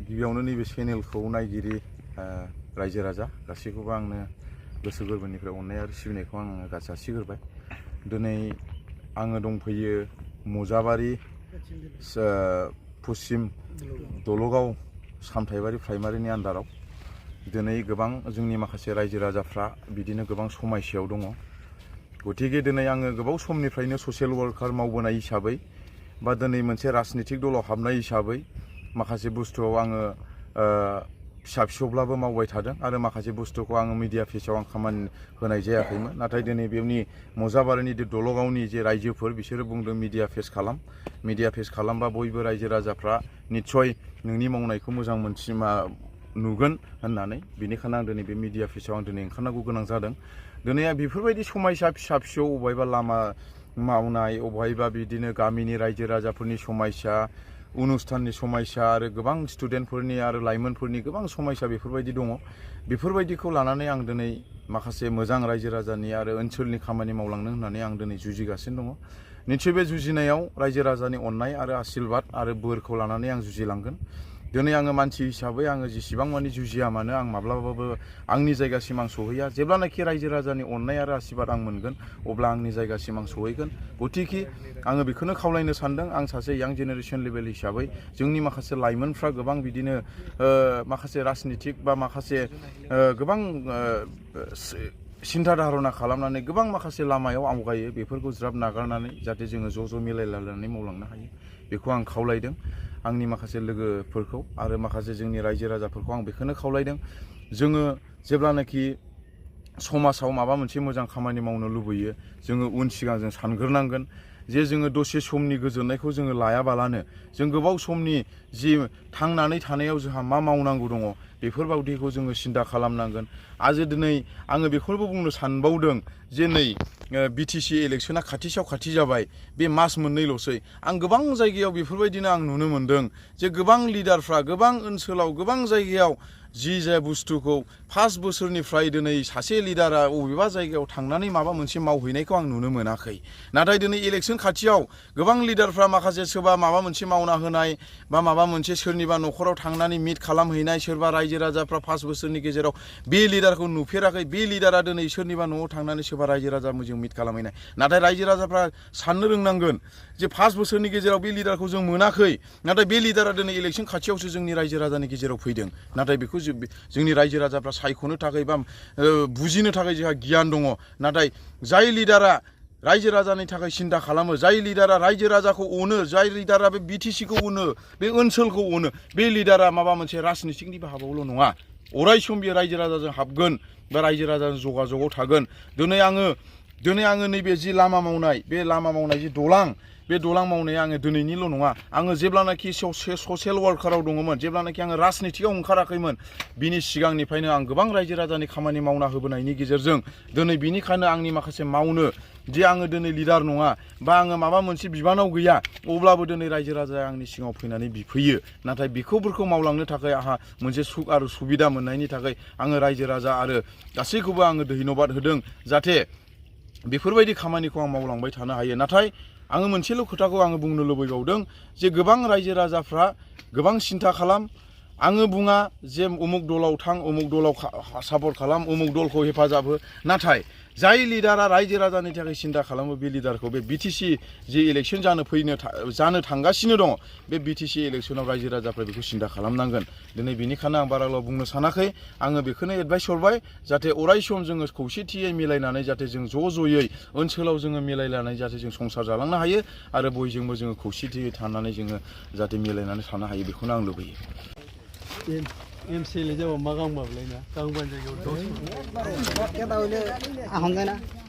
गिबियावनो नैबे चेनेलखौ नायगिरि रायजो राजा गासैखौबो आंनो गोसो गोरबोनिफ्राय अननाय आरो सिबिनायखौ आङो जासिग्रोबाय। दिनै आङो दंफैयो मजाबारि पश्चिम दलगाव सामथाइबारि प्राइमारिनि आन्दाराव। दिनै गोबां जोंनि माखासे रायजो राजाफ्रा बिदिनो गोबां समस्यायाव दङ। गतिके दिनै आङो गोबाव समनिफ्रायनो ससियेल वार्कार मावबोनाय हिसाबै बा दिनै मोनसे राजनितिक दलाव हाबनाय हिसाबै माखासे बुस्थुआव आङो फिसा फिसौब्लाबो मावबाय थादों आरो माखासे बुस्थुखौ आङो मिडिया फेसाव आं खामानि होनाय जायाखैमोन। नाथाय दिनै बेनि मजाबारिनि दलगावनि जे रायजोफोर बिसोरो बुंदों मिडिया फेस खालाम, मिडिया फेस खालामबा बयबो रायजो राजाफ्रा निस्सय नोंनि मावनायखौ मोजां नुगोन होननानै। बेनिखायनो आं दिनै बे मिडिया फेसाव आं दिनै ओंखारनांगौ गोनां जादों। दिनै आं बेफोरबायदि समस्या फिसा फिसौ अबेहायबा लामा मावनाय, अबेहायबा बिदिनो गामिनि रायजो राजाफोरनि समस्या, अनुस्थाननि समस्या आरो गोबां स्टुडेन्टफोरनि आरो लाइमोनफोरनि गोबां समस्या बेफोरबायदि दङ। बेफोरबायदिखौ लानानै आं दिनै माखासे मोजां रायजो राजानि आरो ओनसोलनि खामानि मावलांनो होननानै आं दिनै जुजिगासिनो दङ। निस्सय बे जुजिनायाव रायजो राजानि अननाय आरो आशीर्बाद आरो बोरखौ लानानै आं जुजिलांगोन। दिनै आङो मानसि हिसाबै आङो जेसेबां मानि जुजिया मानो आं माब्लाबाबो आंनि जायगासिम आं सहैया। जेब्लानाखि रायजो राजानि अननाय आरो आशीर्बाद आं मोनगोन अब्ला आंनि जायगासिम आं सहैगोन। गतिके आङो बेखौनो खावलायनो सानदों, आं सासे यां जेनेरेसन लेभेल हिसाबै जोंनि माखासे लाइमोनफ्रा गोबां बिदिनो माखासे राजनितिक बा माखासे गोबां सिन्था धारना खालामनानै गोबां माखासे लामायाव आवगायो। बेफोरखौ ज्राब नागारनानै जाहाथे जोङो ज' मिलायलायनानै मावलांनो हायो बेखौ आं खावलायदों आंनि माखासे लोगोफोरखौ आरो माखासे जोंनि रायजो राजाफोरखौ आं बेखौनो खावलायदों। जोङो जेब्लानाखि समाजाव माबा मोनसे मोजां खामानि मावनो लुबैयो जोङो उन सिगां जों सानग्रोनांगोन जे जोङो दसे समनि गोजोननायखौ जोङो लायाबालानो जों गोबाव समनि जि थांनानै थानायाव जोंहा मा मावनांगौ दङ बेफोरबायदिखौ जोङो सिन्था खालामनांगोन। आरो दिनै आङो बेखौबो बुंनो सानबावदों जे नै बिटिसि इलेक्सना खाथि जाबाय, बे मास मोननैल'सै। आं गोबां जायगायाव बेफोरबायदिनो आं नुनो मोनदों जे गोबां लिडारफ्रा गोबां ओनसोलाव गोबां जायगायाव जे बुस्थुखौ 5 बोसोरनिफ्राय दिनै सासे लिडारा बबेबा जायगायाव थांनानै माबा मोनसे मावहैनायखौ आं नुनो मोनाखै। नाथाय दिनै इलेक्सन खाथियाव गोबां लिडारफ्रा माखासे सोरबा माबा मोनसे मावना होनाय बा माबा मोनसे सोरनिबा न'खराव थांनानै मिट खालामहैनाय, सोरबा रायजो राजाफ्रा 5 बोसोरनि गेजेराव बे लिडारखौ नुफेराखै, बे लिडारा दिनै सोरनिबा न'आव थांनानै सोरबा रायजो राजाजों मिट खालामहैनाय। नाथाय रायजो राजाफ्रा साननो रोंनांगोन जे 5 बोसोरनि गेजेराव बे लिडारखौ जों मोनाखै, नाथाय बे लिडारा दिनै इलेक्सन खाथियावसो जोंनि रायजो राजानि गेजेराव फैदों। नाथाय बेखौ जोंनि रायजो राजाफ्रा सायख'नो थाखाय बा बुजिनो थाखाय जोंहा गियान दङ। नाथाय जाय लिडारा रायजो राजानि थाखाय सिन्था खालामो, जाय लिडारा रायजो राजाखौ अनो, जाय लिडारा बे बिटिसिखौ अनो, बे ओनसोलखौ अनो, बे लिडारा माबा मोनसे राजनितिकनि हाबायावल' नङा, अराय सम बे रायजो राजाजों हाबगोन बा रायजो राजाजों जगाजगआव थागोन। दिनै आङो नैबे जि लामा मावनाय, बे लामा मावनाय जि दलां, बे दलां मावनाया आङो दिनैनिल' नङा। आङो जेब्लानाखि ससियेल वार्काराव दङमोन, जेब्लानाखि आङो राजनितिकआव ओंखाराखैमोन, बिनि सिगांनिफ्रायनो आं गोबां रायजो राजानि खामानि मावना होबोनायनि गेजेरजों दिनै बिनिखायनो आंनि माखासे मावनो जे आङो दिनै लिडार नङा बा आङो माबा मोनसे बिबानाव गैया, अब्लाबो दिनै रायजो राजाया आंनि सिगाङाव फैनानै बिफैयो। नाथाय बेफोरखौ मावलांनो थाखाय आंहा मोनसे सुख आरो सुबिदा मोननायनि थाखाय आङो रायजो राजा आरो गासैखौबो आङो धन्यबाद होदों जाहाथे बेफोरबायदि खामानिखौ आं मावलांबाय थानो हायो। नाथाय आङो मोनसेल' खोथाखौ आङो बुंनो लुबैबावदों जे गोबां रायजो राजाफ्रा गोबां सिन्था खालाम, आङो बुङा जे उमुक दलाव थां, उमुक दलाव सापर्ट खालाम, उमुक दलखौ हेफाजाब हो। नाथाय जाय लिडारा रायजो राजानि थाखाय सिन्था खालामो बे लिडारखौ बे बिटिसि जि इलेक्सन जानो थांगासिनो दङ, बे बिटिसि इलेक्सनाव रायजो राजाफ्रा बेखौ सिन्था खालामनांगोन। दिनै बेनिखायनो आं बाराल' बुंनो सानाखै, आङो बेखौनो एडभाइस हरबाय जाहाथे अराय सम जोङो खौसेथियै मिलायनानै जाहाथे जों ज'यै ओनसोलाव जोङो मिलायनानै जाहाथे जों संसार जालांनो हायो आरो बयजोंबो जोङो खौसेथियै थानानै जोङो जाहाथे मिलायनानै थानो हायो, बेखौनो आं लुबैयो। एमसिएलए जाबा मा गांबाबलाय ना गांबानि जायगायाव 10